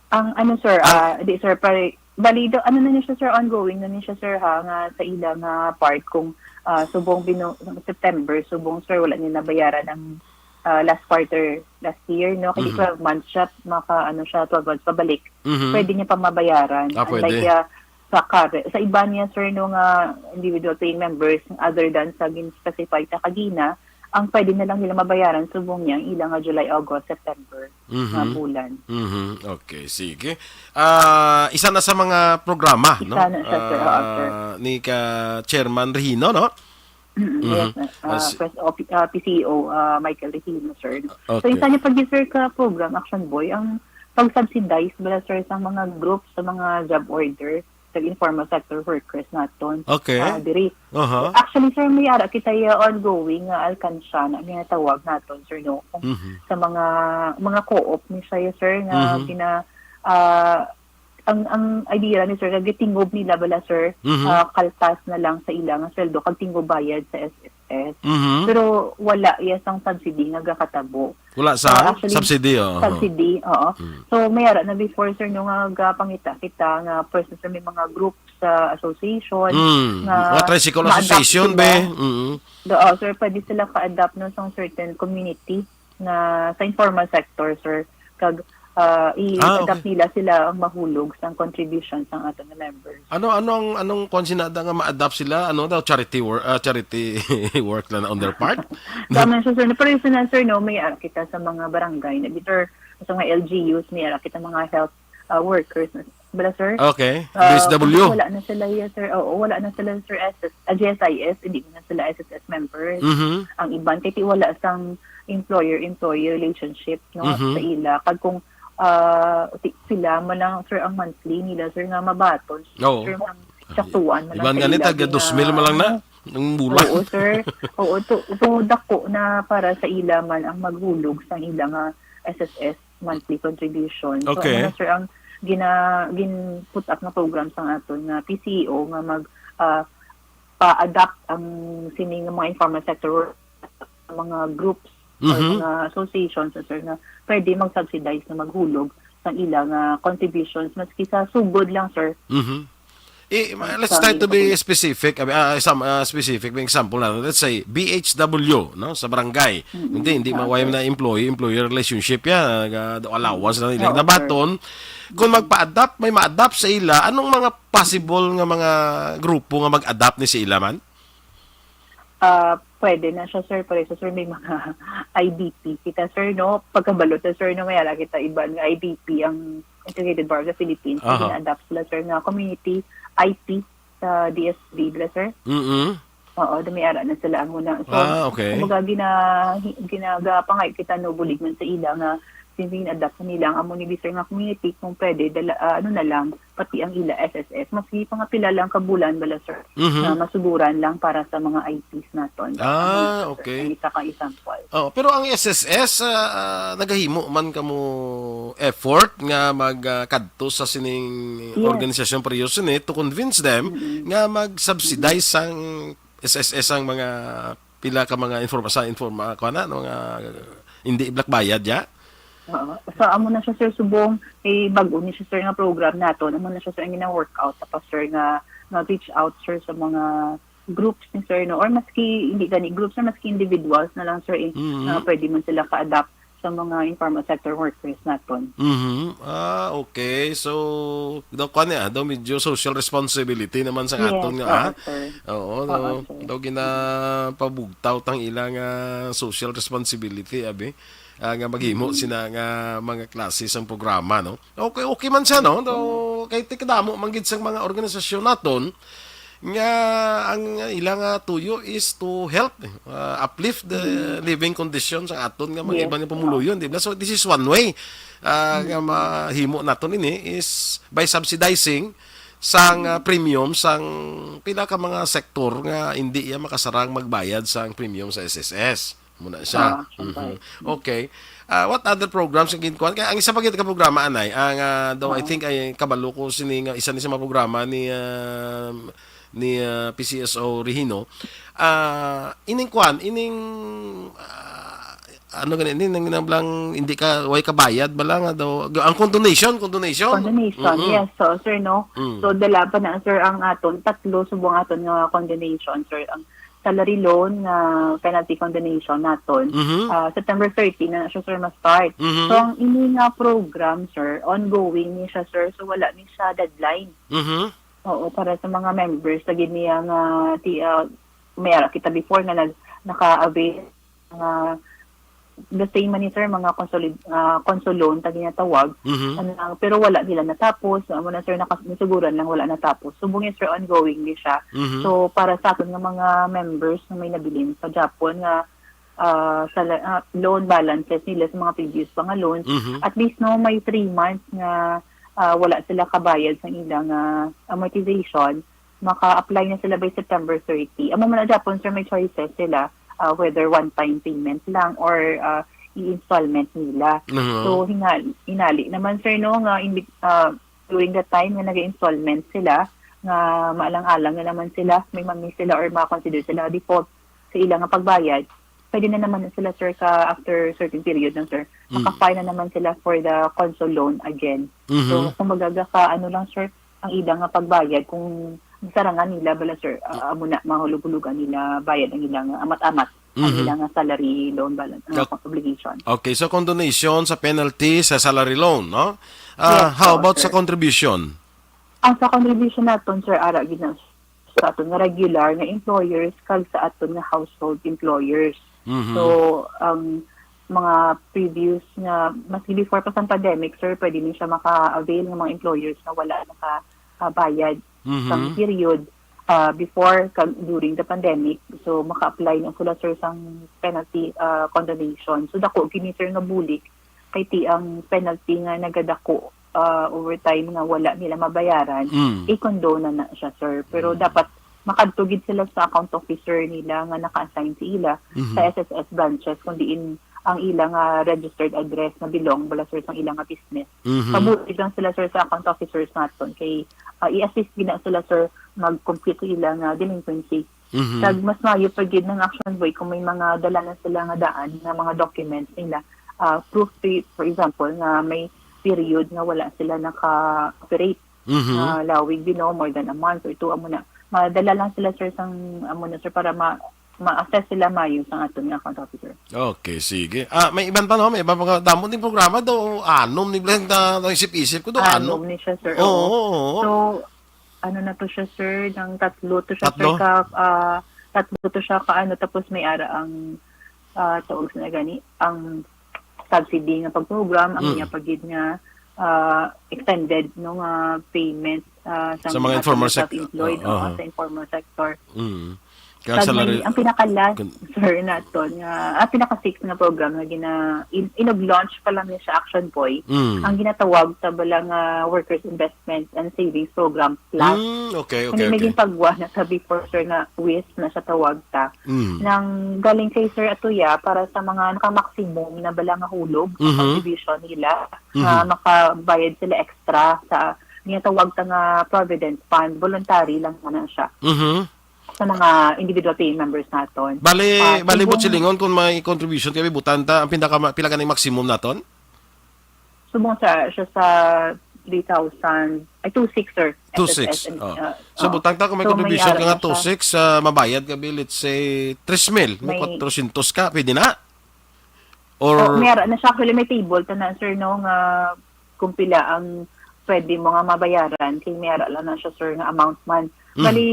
Ang ano, sir, Ang ah, di, sir, pare-, bali, do-, ano na niya siya, sir, ongoing na niya siya, sir, ha, nga sa ila nga part kung, ah, subong binu-, September, subong, sir, wala niya nabayaran ang, ah, last quarter last year, no? Kay Mhm. twelve months siya, maka, ano siya, twelve months pabalik. Mhm. Pwede niya pa mabayaran. Ah, Unlike, pwede. ah, sa kare-, sa iba niya, sir, no, nga individual paying members, other than sa gin-specify ta kagina, ang pwede na lang nila mabayaran, subong niya, ang ila nga July, August, September. Mhm. Nga bulan. Mhm. Okay, sige. Ah, isa na sa mga programa, Isa no? na siya, sir. Oo, sir. Ah, ni ka Chairman Regino, no? Mm, Mhm. yes, sir. Ah, Ah, si- Pres-, o, P-, ah, P C E O, ah, Michael Regino, sir. So, Okay. isa niya pag, sir, ka program, Action Boy, ang pag-subsidize bala, sir, sa mga groups, sa mga job order, sa informal sector workers naton. Okay. Ah, diri. Aha. Actually, sir, may ara kita ya ongoing nga alkansya na ginatawag naton, sir, no? Kung Mhm. sa mga, mga co-op ni siya, sir, nga Mhm. gina-, ah, ang, ang idea ni sir, nga gitingob nila bala, sir, Mhm. ah, kaltas na lang sa ila nga sweldo kag tingob bayad sa S S S. Mhm. Pero wala ya sang subsidy nga gakatabo. Wala Ah, sang actually, subsidy, oh. Subsidy, oo. Mm. So, may ara na before, sir, no, nga gapangita kita nga, for instance, may mga group sa association Mm. nga Mga tricycle ma-adopt association, sila. be. Mm. Do, oh, sir, pwede sila ka-adopt, no, sa certain community na sa informal sector, sir. Kag, ah, Ah, i-adopt okay. nila sila ang mahulog sa contribution sa aton nga members. Ano, ano ang, anong kwan sinada nga ma-adopt sila? Ano daw, charity wor-, ah, charity work na on their part? Tama siya, sir. Pero yun na, sir, no, may, ah, kita sa mga barangay na, sir, sa mga L G Us, may, ah, kita mga health, ah, workers na, bala, sir? Okay. Ah, B S W? Wala na sila, yes, sir. Oo, wala na sila, sir, S S, ah, G S I S, hindi na sila S S S members. Mhm. Ang iban, kay ti wala sang employer-employee relationship, no, Mhm. sa ila. Kag kung, ah, ti-, sila man lang, sir, ang monthly nila, sir, nga mabaton. Oo. Sir, ang saktuan man lang Iban sa gani, ila, taga di dos mil na, man lang na. ano. Ang bulan. Oo, sir. Oo, to, to dako na para sa ila man ang maghulog sa ila nga S S S monthly contribution. So, Okay. ano na, sir, ang gina-, gin-put up nga program sa aton nga P C E O nga mag, ah, pa-adapt ang sini nga mga informal sector work sa mga groups or Mhm. mga associations, sir, nga pwede mag-subsidize nga maghulog sang ila nga contributions maski sa sugod lang, sir. Mhm. Eh, ma-, let's Sa try to be pagpapalagay. specific, abi, ah, some, ah, specific. May example na, let's say, B H W, no, sa barangay. Mm-mm. Hindi, hindi Ah, maway sir. na employee-employer relationship ya, ah, allowance na nila Oo, sir. nabaton. Kung magpa-adapt, may ma-adapt sa ila, anong mga possible nga mga grupo nga mag-adapt ni sa ila man? Ah, pwede na siya, sir. Pero sa, sir, may mga I D P kita, sir, no? Pagkabalo ta, sir, no? May ara kita iban nga I D P ang Integrated Bar of the Philippines. Aha. Gina-adapt sila, sir, nga community I T sa D S B, bala, sir. Mm-mm. Oo, may ara na sila ang una. So, Ah, okay. kumbaga, gina-, ginagapangay kita, no, bulig man sa ila nga, since gina-adapt na nila ang amo ni, sir, nga community, kung pwede, dala, ah, ano na lang, pati ang ila S S S. Maski pa nga pila lang ka bulan, bala, sir, Mhm. na masuguran lang para sa mga I Ts naton. Ah, Ang okay. isa ka example. Oh, pero ang S S S, ah, ah, nagahimo man kamo effort nga mag, ah, kadto sa sining Yes. organisasyon pareho sini to convince them Mm-mm. nga mag-subsidize sang S S S ang mga pila ka mga informa-, sa informa-, kuwan na, no, nga hindi iblak bayad, ya? Oo. So, amo na siya, sir, subong, eh, bag-o ni siya, sir, nga program naton. Amo na siya, sir, ang gina-work out. Tapos, sir, nga, nga reach out, sir, sa mga groups ni, sir, no? Or maski, hindi gani groups, sir, maski individuals na lang, sir, eh, Mm. nga pwede man sila ka-adapt sa mga informal sector workers naton. Mhm. Ah, okay. So, daw, kuwan niya, daw medyo social responsibility naman sa Yes, aton nga, oo, ah. sir. Oo, Oo, daw, sir. daw ginapabugtaw tang ila nga social responsibility, abi. Ah, nga maghimo Mhm. sina nga mga klase sang programa, no? Okay, okay man siya, no? Daw, kay tikadamo man gid sang mga organisasyon naton nga ang ila nga tuyo is to help, eh, ah, uplift the Mm. living conditions sa aton nga mga Yes. iban nga pumuluyon, di ba? So, this is one way, ah, nga Mm. mahimo naton ini is by subsidizing sang, ah, Mm. premium sang pila ka mga sektor nga hindi iya makasarang magbayad sang premium sa S S S. Muna siya. Ah, Mhm. okay. Okay. Ah, what other programs ang ginkuan? Kaya ang isa pa gid ka programa, anay, ang, ah, daw, I Oo. think, ay kabalo ko sini nga isa ni sa mga programa ni, ah, ni, ah, P C S O Regino. Ah, ining kuan, ining, ah, ano gani, ining nang, nang blang, hindi ka, way ka bayad bala nga daw, ang condonation, condonation. Condonation, Mm-mm. yes. So, sir, no? Mm. So, dala pa na, sir, ang aton, tatlo subong aton nga condonation, sir. Ang salary loan nga penalty condonation naton. Mhm. Ah, September thirty na na siya, sir, ma-start. Mhm. So, ang ini nga program, sir, ongoing ni siya, sir. So, wala ni siya deadline. Mhm. Oo, para sa mga members, lagi niya nga, ti-, ah, may ara kita before nga nag-, naka-avail nga the same man ni, sir, mga consolid-, ah, conso loan ta ginatawag. Mhm. Ano lang, pero wala nila natapos. Amo na, sir, nakas-, nasuguran lang wala natapos. Subong niya, sir, ongoing ni siya. Mhm. So, para sa aton nga mga members nga may nabilin pa gyapon nga, ah, sa la-, ah, loan balances nila sa mga previous pa nga loans, Mhm. at least, no, may three months nga, ah, wala sila kabayad sa ilang, ah, amortization, maka-apply na sila by September thirty. Amo man na gyapon, sir, may choices sila, ah, whether one-time payment lang or, ah, i-installment nila. Mhm. So, hinal-, hinali naman, sir, no, nga in, ah, during the time nga nag-installment sila, nga maalang-alang na naman sila, may mami sila or ma-consider sila default sa ilang nga pagbayad, pwede na naman sila, sir, ka after certain period lang, sir, Mm. maka-file na naman sila for the conso loan again. Mhm. So, kumbaga, ka, ano lang, sir, ang ilang nga pagbayad, kung sarangan nila bala, sir, ah, amo na, mahulog-hulugan nila bayad ang ilang amat-amat, ang Mhm. ilang nga salary loan balance, ah, Dok-, obligation. Okay, so condonation sa penalty sa salary loan, no? Ah, Yes, how po, about sa sir. contribution? Ang sa contribution naton, sir, ara gid na sa aton nga regular nga employers kag sa aton nga household employers. Mhm. So, ang mga previous nga, maski before pa sa pandemic, sir, pwede ni siya maka-avail ng mga employers na wala naka, ah, bayad Mhm. sa period, ah, before kag during the pandemic. So, maka-apply na sila, sir, sang penalty, ah, condonation. So, dako gini, sir, nga bulig kay ti ang penalty nga nagadako, ah, over time nga wala nila mabayaran, Mm. i-condone na na siya, sir. Pero Mm. dapat makadto gid sila sa account officer nila nga naka-assign sa ila Mhm. sa S S S branches, kung diin ang ila nga registered address nga belong bala, sir, sa ila nga business. Mhm. Pabulig lang sila, sir, sa account officers naton kay, ah, i-assist gina sila, sir, mag-compute sa ila nga delinquency. Mhm. Kag mas maayo pa gid ng action boy kung may mga dala na sila nga daan nga mga documents nila, ah, proof, for example, nga may period nga wala sila naka-operate Mhm. nga lawig, you know, more than a month or two, amo na. Madala lang sila, sir, sang, amo na, sir, para ma-, ma-assess sila maayo sang aton nga account officer. Okay, sige. Ah, may iban pa, no? May iban pa nga, damo ning programa do, anom ni Blen, na, na isip-isip ko do, anom. Anom ni siya, sir. Oo, oo, oo. So, ano na to siya, sir? Nang tatlo to siya, sir, Tatlo? ka, ah, tatlo to siya ka, ano, tapos may ara ang, ah, tawag sa gani, ang subsidy nga pag-program, ang Mm. iya pa gid nga, ah, extended, no, nga payment, ah, sa Sa mga mga informal sec-, self-employed, oo, oo, oo. sa informal sector. Mm. Kaya Kag may, salary ang pinaka-last, kun- sir, naton nga, ah, pinaka-six nga program nga gina-, in-, inag-launch pa lang niya siya, Action Boy, Mm. ang ginatawag sa bala nga Workers Investment and Savings Program Plus. Mm, okay, okay, Kani may okay. ginpagwa na sa before, sir, nga WISP na siya tawag ta. Mm. Nang galing kay Sir Atuya para sa mga naka-maximum na bala nga hulog sa Mhm. contribution nila, Mhm. nga makabayad sila extra sa ginatawag ta nga provident fund, voluntary lang na siya Mhm. sa mga individual paying members naton. Bali, Ah, bali, subong buot silingon, kung may contribution kami, butang ta, ang pinaka, pila ganing maximum naton? Subong sa, siya sa three thousand, ay, two six, sir. Two six. S S S and, Oh. ah, So, oo. Butang ta, kung may So, may contribution ka ara nga na siya. Two six, ah, mabayad ka, bi, let's say, tres mil, may May kwatrosyentos ka, pwede na? Or Oh, may ara na siya. Actually, may table ta na, sir, no, nga kung pila ang pwede mo nga mabayaran, kay may ara lang na siya, sir, nga amount man. Mhm. Bali,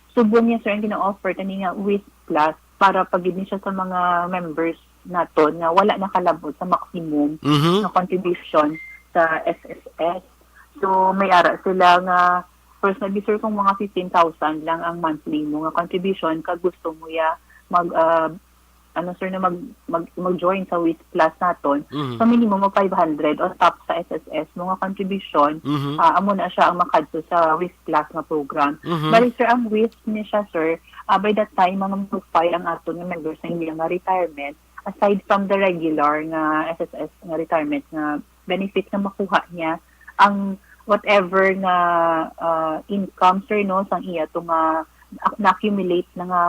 subong niya, sir, ang gina-offer tani nga WISP Plus para pagid ni siya sa mga members naton nga wala nakalabot sa maximum Mhm. nga contribution sa S S S. So, may ara sila nga, first na, sir, kung mga fifteen thousand lang ang monthly mo nga contribution, kag gusto mo ya mag, ah, ano, sir, na mag, mag, mag-join sa WISP Plus naton, Mhm. so minimum of five hundred on top sa S S S mo nga contribution, Mhm. ah, amo na siya ang makadto sa WISP Plus nga program. Mhm. Bali, sir, ang WISP ni siya, sir, ah, by that time, mga mag-file ang aton nga members sa ila nga retirement, aside from the regular nga S S S nga retirement nga benefit nga makuha niya, ang whatever nga, ah, income, sir, no, sang iya to nga ak-, na-accumulate na nga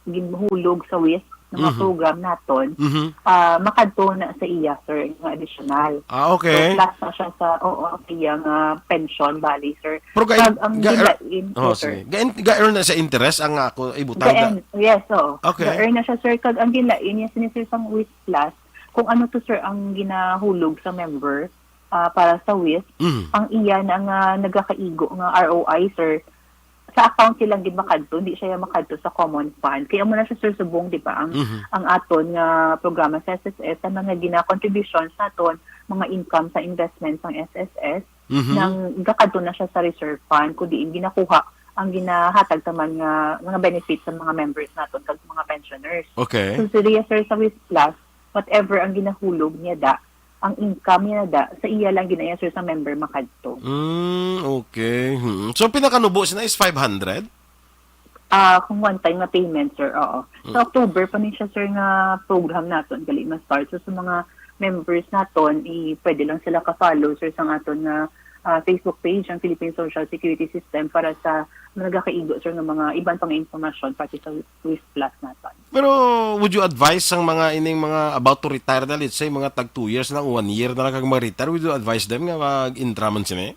ginhulog sa WISP nga mga Mhm. program naton, Mhm. ah, makadto na sa iya, sir, nga additional. Ah, okay. So, plus na siya sa, oo, sa iya nga pension, bali, sir. Pero ga-, Kag ang ga-, ginlain, oh, yes, sir. Sige. Ga-, ga-earn na sa interest ang ako ibutang Ga-, da- yes, oo. Okay. Ga-earn na siya, sir. Kag ang ginlain niya, sini, sir, sang WISP Plus, kung ano to, sir, ang ginahulog sa member, ah, para sa WISP, Mm. ang iya na nga nagakaigo nga R O I, sir, sa account silang gid makadto, hindi siya makadto sa common fund. Kaya mo na siya, sir, subong, di ba, ang, Mhm. ang aton nga programa sa S S S, ang mga gina-contributions naton, mga income sa investment sang S S S, Mhm. nang gakadto na siya sa reserve fund, kundi ang ginakuha, ang ginahatag taman nga mga benefits sa mga members naton kag mga pensioners. Okay. So, sir, yes, sir, sa WISP Plus, whatever ang ginahulog niya da, ang income niya da, sa iya lang ginaya, sir, sa member makadto. Mm, okay. Hmm. So, pinakanubo sina is five hundred? Ah, kung one time nga payment, sir, oo. Sa Mm. October pa ni siya, sir, nga program naton gali ma-start. So, sa mga members naton, i-, pwede lang sila ka-follow, sir, sa aton nga, ah, Facebook page, ang Philippine Social Security System, para sa mga nagakaigo, sir, nga mga iban pa nga impormasyon pati sa WISP Plus naton. Pero would you advise sang mga ining mga about to retire na, let's say, mga tag two years na, one year na lang kag mag-retire, would you advise them nga mag-intra man sini?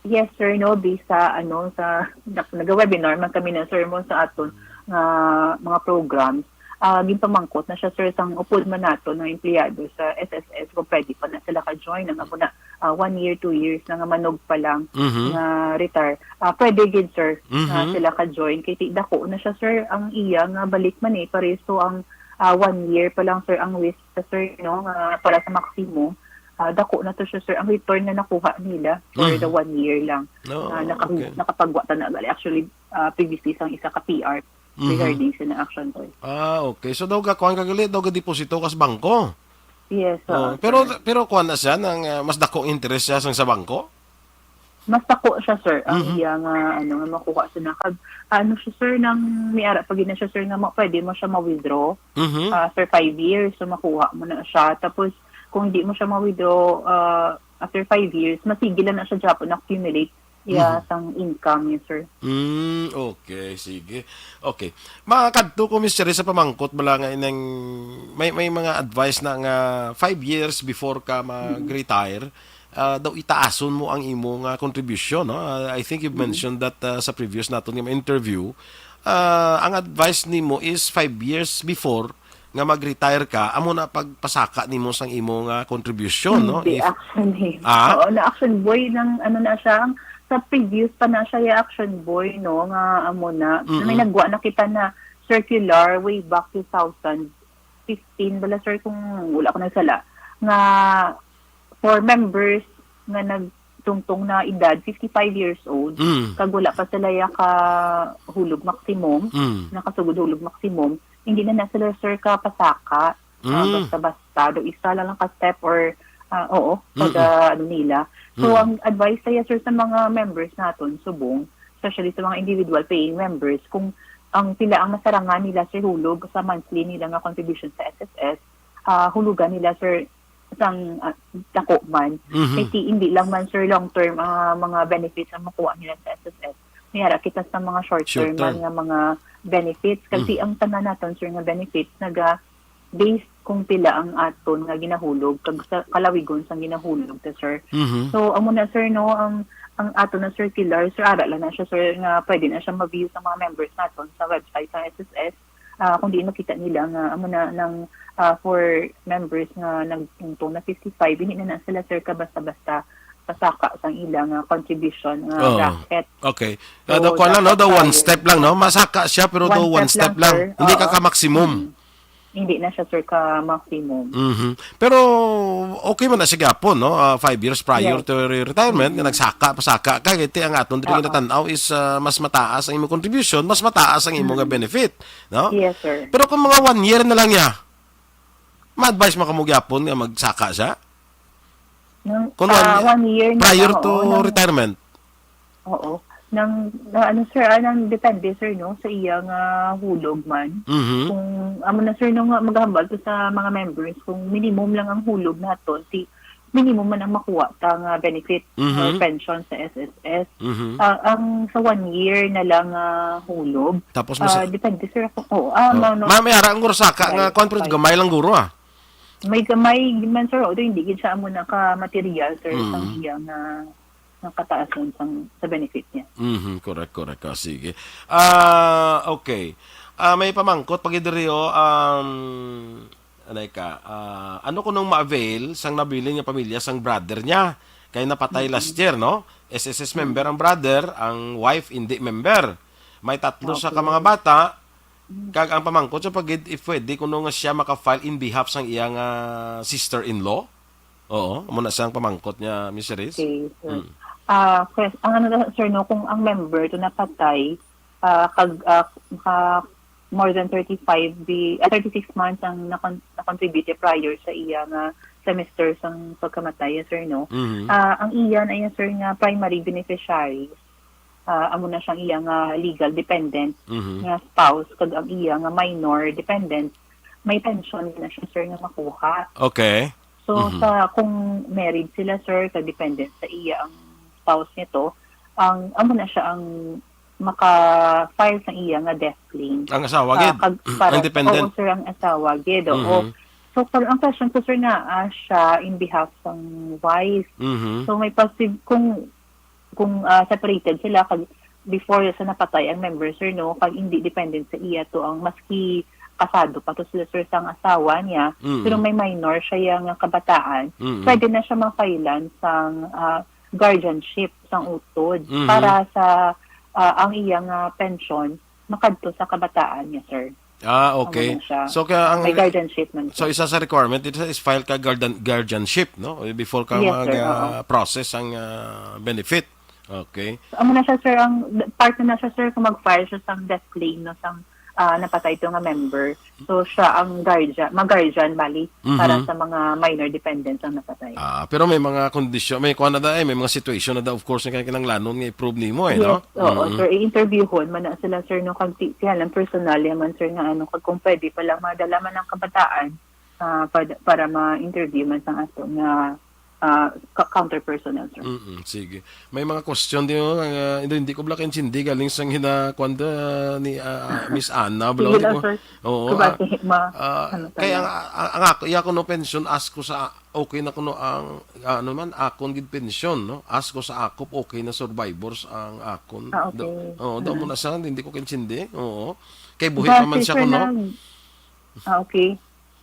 Yes, sir, no, based sa, ano, sa, nag-, nag-webinar man kami na, sir, mo sa aton nga mga programs. Ah, ginpamangkot na siya, sir, sang upod man nato nga empleyado sa S S S kung pwede pa na sila ka-join. Ang amo na, ah, one year, two years na nga manog pa lang Mhm. nga retire. Ah, pwede gid, sir, Mhm. nga sila ka-join. Kay ti-, dako na siya, sir, ang iya nga balik man eh. Pareso ang, ah, one year pa lang, sir, ang WISP, sir, no, nga para sa maximum. Ah, dako na to siya, sir, ang return na nakuha nila for Mhm. the one year lang. Oo, Ah, naka-, okay. nakapagwa ta na gali. Actually, ah, previously sang isa ka P R Mhm. regarding sa na action, sir. Ah, okay. So, daw ga-, kuwan ka gali, daw ga-deposito ka sa bangko? Yes, Oh, oo, pero, sir. pero kuwan na siya, nang, ah, mas dako ang interest siya sang sa bangko? Mas dako siya, sir, ang Mhm. iya nga, ano, nga makuha sa nakag-, ano siya, sir, nang may ara pa gid na siya, sir, nga ma-, pwede mo siya ma-withdraw, Mhm. ah, after five years, so makuha mo na siya. Tapos, kung di mo siya ma-withdraw, ah, after five years, masige lang na siya gihapon accumulate iya Mhm. sang income niya, sir. Mm, okay, sige. Okay. Makakadto ko, Miss Cherry, sa pamangkot bala nga inang may, may mga advice na nga five years before ka Mm. mag-retire, ah, daw itaason mo ang imo nga contribution, no? Ah, I think you've Mm. mentioned that, ah, sa previous naton nga interview. Ah, ang advice nimo is five years before nga mag-retire ka, amo na pagpasaka nimo sang imo nga contribution, no? Hindi, If actually. Ah? Oo, na action boy ng ano na siya. Ang, sa previous pa na siya, ya action boy, no? Nga amo na. Mm-mm. May nagwa na kita na circular way back two thousand fifteen bala, sir, kung wala ko nagsala, nga for members nga nagtungtong na edad fifty-five years old, Mm. kag wala pa sila ya ka hulog maximum, Mm. nakasugod hulog maximum, hindi na na sila, sir, ka pasaka, ah, Mm. basta-basta. Do isa lang, lang ka step or, ah, oo, Mm-mm. pag, ah, ano nila. So, Mm. ang advice kaya, sir, sa mga members naton, subong, especially sa mga individual paying members, kung ang sila ang nasarangan nila, sir, hulog sa monthly nila nga contribution sa S S S, ah, hulugan nila, sir, sang, ah, dako man. Mhm. Kay ti-, hindi lang man, sir, long term ang mga benefits ang makuha nila sa S S S. May ara kita sa mga short Short term man term. nga mga benefits. Kasi Mhm. ang tanan naton, sir, nga benefits naga based kung pila ang aton nga ginahulog kag sa kalawigon sang ginahulog ta, sir. Mhm. So, amo na, sir, no, ang, ang aton na circular, sir, ara lang na siya, sir, nga pwede na siya ma-view sa mga members naton sa website sa S S S. Ah, kung di makita nila nga amo na nang, ah, for members nga nagtungtong na fifty-five, hindi na na sila, sir, ka basta-basta pasaka sang ila nga contribution nga Oo. bracket. Okay. So, Ah, daw kuwan lang, no? dapat Daw one tayo step lang, no? Masaka siya, pero daw One one step step lang, lang. sir. Hindi ka Oo. ka maximum. Mm. Hindi na siya, sir, ka maximum. Mhm. Pero okay man na siya gapon, no? Ah, five years prior Yes. to re-, retirement, nga Mm. nagsaka, pasaka ka, kay ti ang aton diri nga Oo. natanaw is, ah, mas mataas ang imong contribution, mas mataas ang imong nga Mm. benefit, no? Yes, sir. Pero kung mga one year na lang niya, ma-advise mo kamo gyapon nga magsaka siya? Nang, Kung ah, one, one year na prior lang, to oo, nang retirement? Oo. Nang, na, ano, sir, ah, nang depende, sir, no, sa iya nga hulog man. Mhm. Kung, amo na, sir, no, nga maghambal to sa mga members, kung minimum lang ang hulog naton, si minimum man ang makuha ta nga benefit Mhm. or pension sa S S S. Mhm. Ah, ang sa one year na lang nga hulog, Tapos may ah, sa depende, sir, kung, oh, ah, Oh. ma-, no, Ma'am, may ara ang guro saka nga, five, kwan, pero five. gamay lang guro, ah. May gamay man, sir, although hindi gid siya amo na ka material, sir, Mm. sang iya nga, nga kataasan sang, sa benefit niya. Mhm, correct, correct. Ah, sige. Ah, okay. Ah, may pamangkot pa gid diri, oh, um, anay ka, ah, ano kunong ma-avail sang nabilin nga pamilya sang brother niya? Kay napatay Mm-mm. last year, no? S S S member Mm. ang brother, ang wife hindi member. May tatlo siya ka Okay. mga bata, Mm. kag ang pamangkot sa pagid, if pwede, kuno nga siya maka-file in behalf sang iya nga sister-in-law? Oo, amo na siyang pamangkot niya, Miss Cherise. Okay, sir. Mm. Ah, quest-, ang ano na, sir, no, kung ang member to napatay, ah, kag, ah, maka more than thirty-five, di, ah, thirty-six months ang nakon-, na-contribute prior sa iya nga semester sang pagkamatay, sir, no? Mhm. Ah, ang iya na iya, sir, nga primary beneficiary, ah, amo na siyang iya nga legal dependent Mhm. nga spouse, kag ang iya nga minor dependent, may pension na siya, sir, nga makuha. Okay. So, Mhm. sa, kung married sila, sir, kag dependent sa iya ang spouse nito, ang, amo na siya ang maka-file sa iya nga death claim. Ang asawa Ah, gid? kag para Ang dependent? Oo, sir, ang asawa gid, oo. Mhm. So, pero ang question ko, sir, na, ah, siya in behalf sang wife. Mhm. So, may possi-, kung, kung, ah, separated sila, kag before sa napatay ang member, sir, no, kag hindi dependent sa iya to ang maski kasado pa to sila, sir, sang asawa niya, Mm. pero may minor siya iya nga kabataan, Mm. pwede na siya ma-file-an sang, ah, guardianship sang utod Mhm. para sa, ah, ang iya nga pensyon makadto sa kabataan niya, sir. Ah, okay. Amo na siya. So, kaya ang May guardianship man so, siya. isa sa requirement dito is file ka guardian-, guardianship, no? Before ka Yes, mag, sir. Oo. ah, process ang, ah, benefit. Okay. So, amo na siya, sir, ang part na, na siya, sir, kung mag-file siya sang death claim, no, sang, ah, napatay to nga member. So, siya ang guardian, mag-guardian bali para Mhm. sa mga minor dependents ang napatay. Ah, pero may mga kondisyon, may kuwan na da, eh, may mga situation na da, of course, nga kinahanglanon nga i-prove nimo, eh, no? Yes, oo, Mm-mm. sir. I-interviewhon man na sila, sir, no? Kag ti-, siya lang personal, yan man, sir, nga ano, kag kung pwede pa lang, madala man ang kabataan, ah, pa-, para ma-interview man sang ato nga, ah, ka-, counter personnel, sir. Mm-mm, sige. May mga question din, oh, nga, hindi, hindi ko bala kaintindi galing sang hina-, kuwan da, ni, ah, Miss Anna, bala, Sige hindi lang, ko, sir. Oo, Kung ah, basi ma-, ah, ano kay ang, talaga. ang, ang ako, iya ko no pensyon, ask ko sa, okay na kuno ang, ah, ano man, akon gid pensyon, no? Ask ko sa akop, okay na survivors ang akon. Ah, Do-, okay. oo, do mo Mm. na siya, hindi ko kaintindi. Oo. Kay buhi pa man Basi, siya sir, kuno. nag-, ah, okay.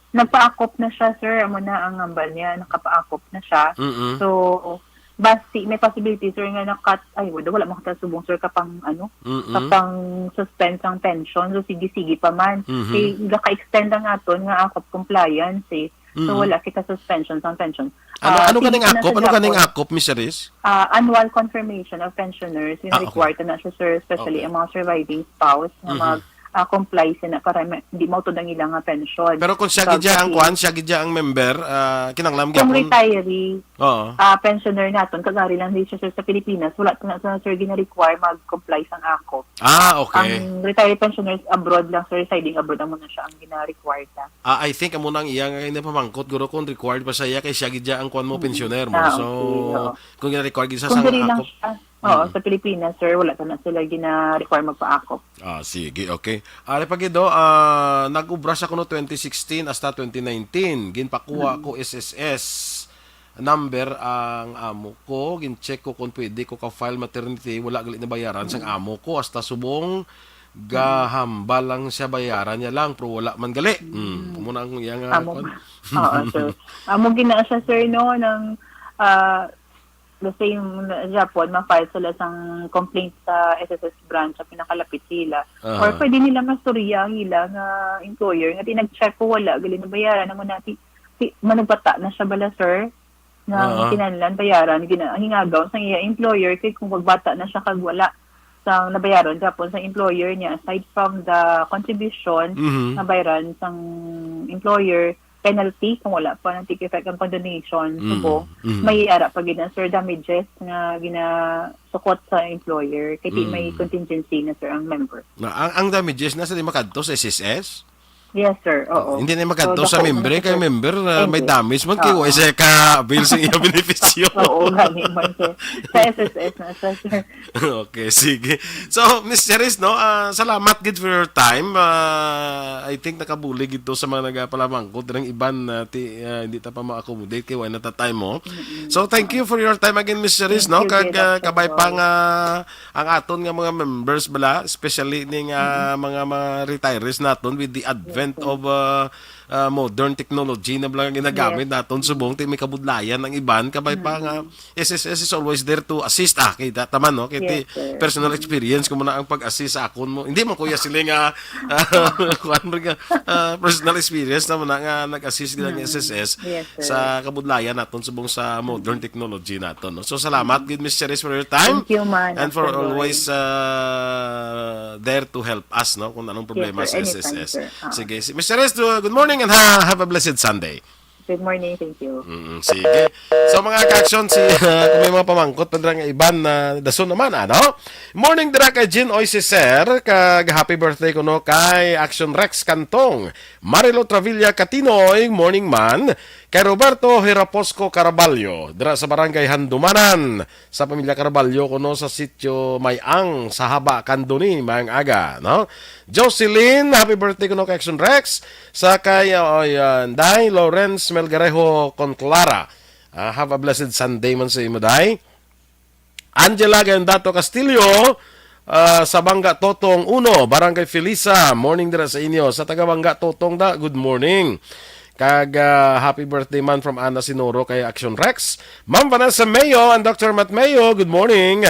Nagpa-akop na siya, sir. Amo na ang hambal niya, nakapa-akop na siya. Mm-mm. So, basi, may possibility, sir, nga nakat-, ay, wala, wala makita subong, sir, kapang, ano, Mm-mm. kapang suspend sang pension. So, sige-sige pa man. Mhm. Kay, gaka-extend ang aton nga akop compliance, eh. So, Mm-mm. wala kita suspension sang pension. Ano, Ah, ano sige kaning ka na akop? sa Ano kaning Japon. akop, Miss Charis? Ah, annual confirmation of pensioners, yung Ah, okay. required na siya, sir, especially Okay. ang mga surviving spouse na Mhm. mag, ah, comply sila para ma-, hindi mautod ang ilang nga pension. Pero kung siya So, gid siya ang sige. kuwan, siya gid siya ang member, ah, kinahanglan Kung gyapon. retiree, Oo. ah, pensioner naton, kag ari lang di siya, sir, sa Pilipinas, wala na, na, sir, gina-require mag-comply sang akop. Ah, okay. Ang retiree pensioners abroad lang, sir, residing abroad, amo na siya ang gina-require na. Ah, I think amo na ang iya nga ginapamangkot, guro, kung required pa siya, kay siya gid siya ang kuwan mo, Mm. pensioner mo. Ah, So, okay, oo. kung gina-required gid sa Kung sang diri lang akop. siya, oo, Mm. sa Pilipinas, sir, wala ta na sila gina-require magpaakop. Ah, sige, okay. Ari pa gid, oh, ah, nag-ubra siya kuno twenty sixteen hasta twenty nineteen. Ginpakuha Mm. ko S S S number ang amo ko. Gin-check ko kung pwede ko ka-file maternity. Wala gali nabayaran sang Mm. amo ko. Hasta subong Mm. gahambal lang siya, bayaran niya lang, pero wala man gali. Mm. Mm. Amo na ang iya nga Amo kuwan. ba? Oo, sir. Amo gina siya, sir, no, nang, ah, the same na Japon, ma-file sila sang complaint sa S S S branch sa pinakalapit sila. Aha. Or pwede nila mastorya ang ila nga employer nga, "Ti, nag-check ko, wala gali nabayaran, amo na, ti, ti, manugbata na siya bala, sir, nga Aha. kinahanglan bayaran." Gina-, ang hingagaw sa iya employer kay kung magbata na siya kag wala sa nabayaran gihapon sa employer niya, aside from the contribution Mhm. nga bayaran sang employer, penalty kung wala pa nag-take effect ang condonation, Mm, subong, mm. may ara pa gid na, sir, damages nga gina-, sukot sa employer. Kay di may Mm. contingency na, sir, ang member. Na, ang, ang damages na sa di makadto sa S S S? Yes, sir. Oo. Hindi na makadto So, sa dako member, man, kay sir. member, ah, may Hindi. damage man, kay Oo. wa siya ka-avail sa iya benepisyo. Oo, gani man, sir. Sa S S S na siya, sir. Okay, sige. So, Miss Charis, no, ah, salamat gid for your time. Ah, I think nakabulig gid to sa mga nagapalamangkot. Dirang iban na ti-, ah, hindi ta pa ma-accommodate kay wala na ta time mo. Mm-mm. So, thank you for your time again, Miss Charis, Thank no? you, Kag, Kuya ah, kabay pa Doctor nga ang aton nga mga members bala, especially ning, ah, Mm-mm. mga, mga retirees naton with the advent Yes, sir. of, ah, ah, modern technology na bala nga ginagamit Yes. naton subong, ti may kabudlayan ang iban, kabay pa nga Mm-mm. S S S is always there to assist. Ah, kita ta man, no? Kay ti Yes, sir. personal Mm. experience ko muna ang pag-assist sa akon mo. Hindi man kuya sila nga, ah, kuwan mo nga, ah, personal experience na muna nga nag-assist gid ang Mm. S S S Yes, sir. sa kabudlayan naton subong sa modern Mm. technology naton, no? So, salamat Mm. gid, Miss Charis, for your time Thank you, man, and for Doctor Roy. always, ah, there to help us, no? Kung anong Yes, problema sir. sa Anytime, S S S. sir. Ah. Sige, si Miss Charis, do-, good morning and ha-, have a blessed Sunday. Good morning, thank you. Mm, sige. So, mga ka-action, si, kung may mga pamangkot pa dira nga iban na dason naman, ano? Morning dira kay Jean Oy, si Sir, kag happy birthday kuno kay Action Rex Cantong, Marilo Travilla Catinoy, morning man, kay Roberto Hiraposco Caraballo, dira sa Barangay Handumanan, sa pamilya Caraballo kuno sa Sitio Mayang, sa Haba, Candoni, mayang aga, no? Jocelyn, happy birthday kuno kay Action Rex. Sa kay, oh, yan, Day Lawrence Melgarejo Conclara. Ah, have a blessed Sunday man sa imo, Day. Angela Gayandato Castillo, ah, sa Bangga Totong Uno, Barangay Felisa. Morning dira sa inyo. Sa taga Bangga Totong da, good morning. Kag, ah, happy birthday man from Ana Sinoro kay Action Rex. Ma'am Vanessa Mayo and Doctor Matt Mayo, good morning.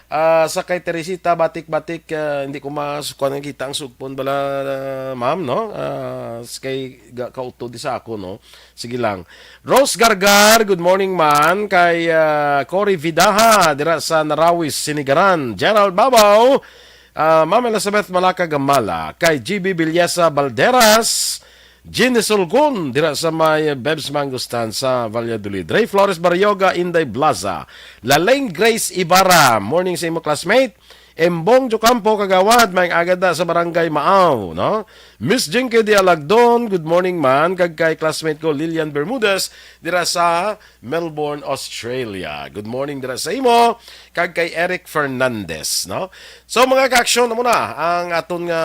Ah, sa kay Teresita, batik-batik, ah, hindi ko mas-, kuwan nga kita ang sugpon bala, ah, ma'am, no? Ah, s-, kay ga-, kautod di sa ako, no? Sige lang. Rose Gargar, good morning man. Kay, ah, Cory Vidaha, dira sa Narawis, Sinigaran. Gerald Babaw, Ah, Ma'am Elizabeth Malaka Gamala, kay G B Villesa Balderas, Jean Sulgon, dira sa may Bebs Mango Stand sa Valladolid. Ray Flores Barrioga, Inday Blaza. Laleng Grace Ibarra, morning sa imo classmate. Embong Jocampo Kagawad, may agad na sa Barangay Maaw, no? Miss Jinky Dialagdon, good morning man, kag kay classmate ko Lilian Bermudez, dira sa Melbourne, Australia. Good morning dira sa imo, kag kay Eric Fernandez, no? So, mga kaaksyon, amo na ang aton nga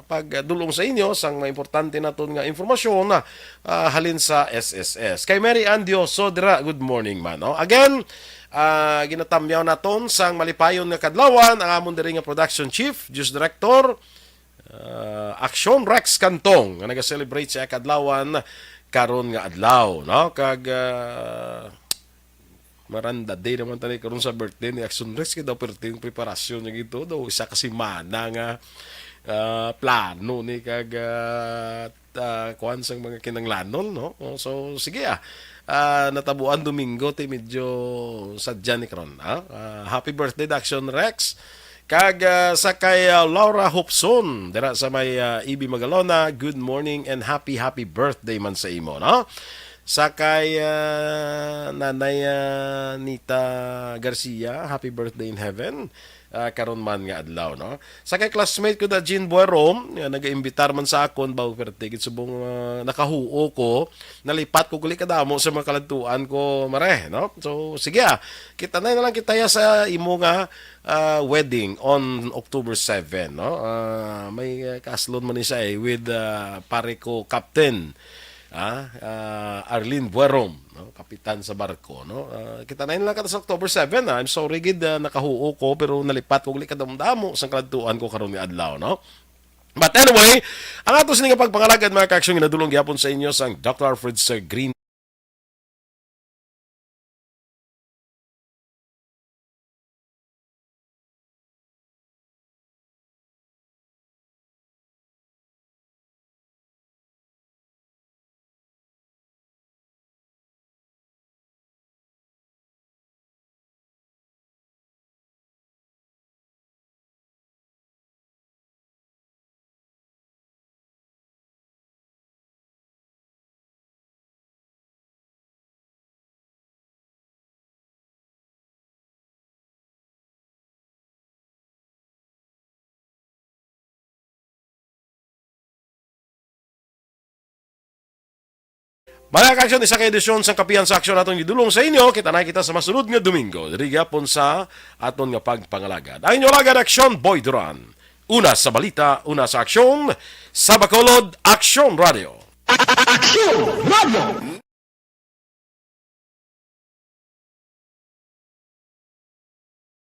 pagdulong sa inyo sang mga importante naton nga impormasyon, ah, halin sa S S S. Kay Mary Ann Dioso dira, good morning man, no? Again, ah, ginatamyaw naton sang malipayon nga kadlawan ang amon diri nga production chief, Diyos Director, ah, Aksyon Rex Cantong, nga naga-celebrate sa kadlawan karon nga adlaw, no? Kag, ah, Miranda Day naman tani karon sa birthday ni Aksyon Rex, kay daw perting preparasyon niya gito, daw isa ka semana nga, ah, plano ni kag, ah, ah, kuwan sang mga kinanglanon, no? Oh, so, sige, ah. Ah, natabuan Domingo, ti medyo sadya ni karon, ah. Ah, happy birthday, Action Rex. Kag, ah, sa kay, ah, Laura Hopson, dira sa may, ah, E B Magalona, good morning and happy, happy birthday man sa imo, no? Sa kay, ah, Nanay, ah, Nita Garcia, happy birthday in heaven. Ah, karon man nga adlaw, no? Sa kay classmate ko na Jean Buero, nga nag-imbitar man sa akon, baw, pero tigit subong, ah, nakahuo ko, nalipat ko gali kadamo sa mga kaladtuan ko, mare, no? So, sige, ah, kita na lang kita ya sa imo nga, ah, wedding on October seven, no? Ah, may, ah, kaslon man ni siya, eh, with, ah, pare ko, Captain, ah, ah, Arlene Buerom, no? Kapitan sa barko, no? Ah, kita na lang kita sa October seven, ah. I'm sorry gid, ah, nakahuo ko, pero nalipat ko gali kadamdamo sang kaladtuan ko karon nga adlaw, no? But anyway, ang ato sini nga pagpangalagad, mga kaaksyon, ginadulong gyapon sa inyo sang Doctor Alfred Sir Green. Mga kaaksyon, isa ka edisyon sang Kapihan sa Aksyon aton gidulong sa inyo. Kita na kita sa masunod nga Domingo, diri gyapon sa aton nga pagpangalagad. Ang inyo alagad, Aksyon Boy Duran. Una sa balita, una sa aksyon, sa Bacolod, Aksyon Radio. Aksyon Radio.